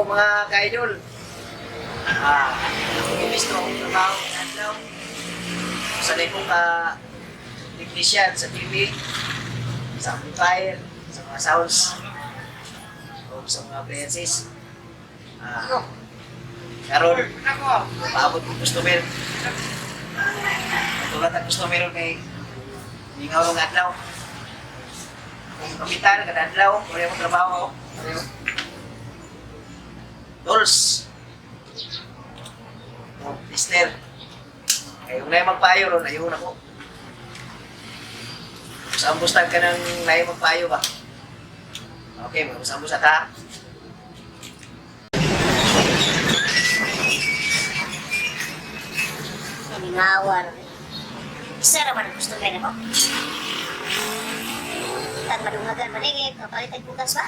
Mga ka-idol. Imbis ko akong trabaho ng adlaw. Sanay ko ka technician sa TV, sa amplifier, sa mga sounds, o sa mga appliances. Ah, karon, paabot ko customer. Katulad ang customer kay mingaw ng adlaw. Kung kapitan, kada adlaw, wala akong trabaho. Pareho. Tools. O, tester. Kaya kung naay magpayo ron, ayun ako. Usambustan ka ng naay magpayo ba? Okay, mag-usambus ka. Hiningawan. Isa raman ang customer nako. Tag madungagan man eh, kapalit ang bugas ba?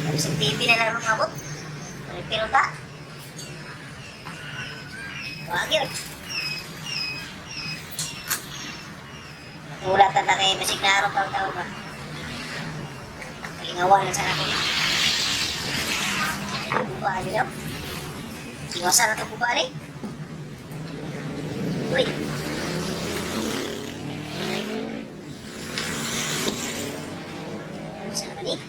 Tapos ang TV na lang ang abot. Pero ta. Wagir. Natulatan na kay basig na araw taon-taon ba? Kalingawan lang sana ko. Buba niyo. Iwasan na ito buba ni. Uy. Saan naman eh?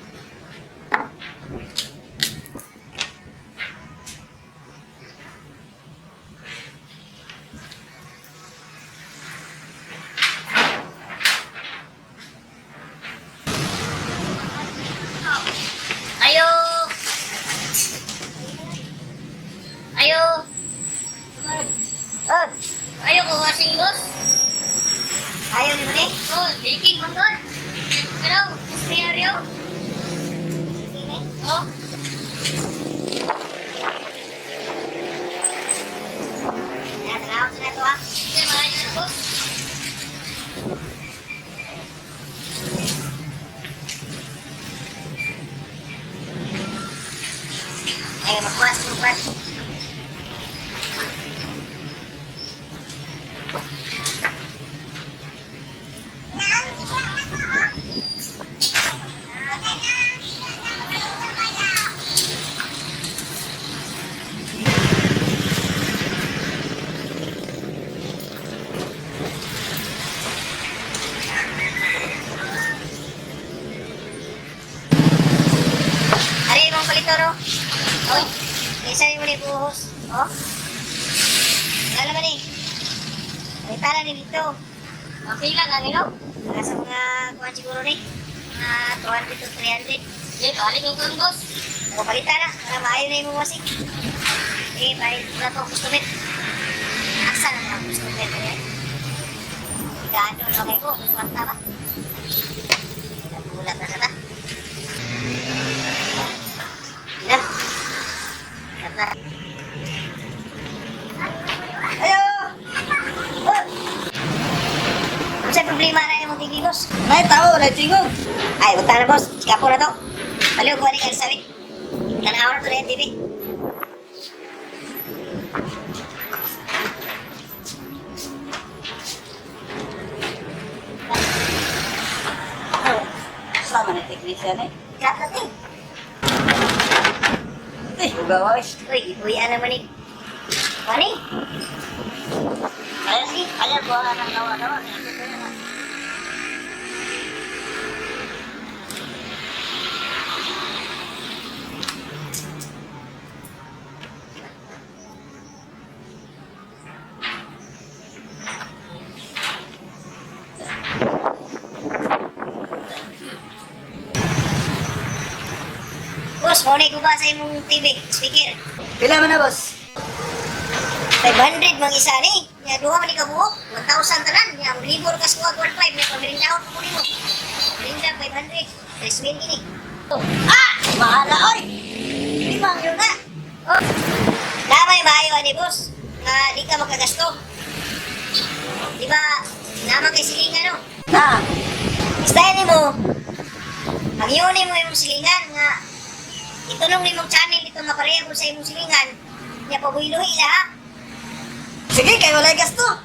Ayo! Ayo! Oh, Ayo ko washing boss. ayaw ni mo eh. Oh, baking man doon. Ano? Misteryo. Sige eh. Oh. Kaya tanaw sa nato ha. Hindi, maayo na boss. Ay, magkuha sa kuha. Ari, mong palito, no? Oy, isa mo ni buhos. Oh? Wala naman eh. Palita na ni dito. Okay lang, ang ino. Nasa mga kuhan siguro ni. Mga 200 to 300. Hindi, balik ko kang boss. O, palita na. Para maayo na yung wasik. Eh, balik na to customer. Asa na ang customer ko yan? Higaan doon okay ko. Kwarta ba? Nagulat na sa Na. Na. Ayo! Oh! Ano sa problema na yung TV, boss? May tao, na tingog. Ay, punta na, boss. Sikapo na to. Baliw, kuha ni Elizabeth. Tanaw na to na yung TV. Sama na technician eh. Kat na, eh. Eh, ugaw ay. Uy, ibuya naman eh. Mani? Kaya, kaya buha ng gawa-gawa. Boss, muna ko ba sa imong TV? Speaker. Pila man na, boss? 500 mang isa ni. Nya duha man ni kabuok. 1,000 tanan. Nya ang libor ka sa 1.5. Nya pamerindahon ko nimo. Merinda 500. 3,000 gini. Oh. Ah! Mahala, oy! Limang yun na. Oh. Damay maayo ani boss. Nga di ka makagasto. Di ba? Naman kay silingan no. Na, Style nimo. Ang yun mo imong silingan nga itulong nimong channel ito nga pareho sa imong silingan. Nya pabuiluhi laha. sige, kay walay gasto.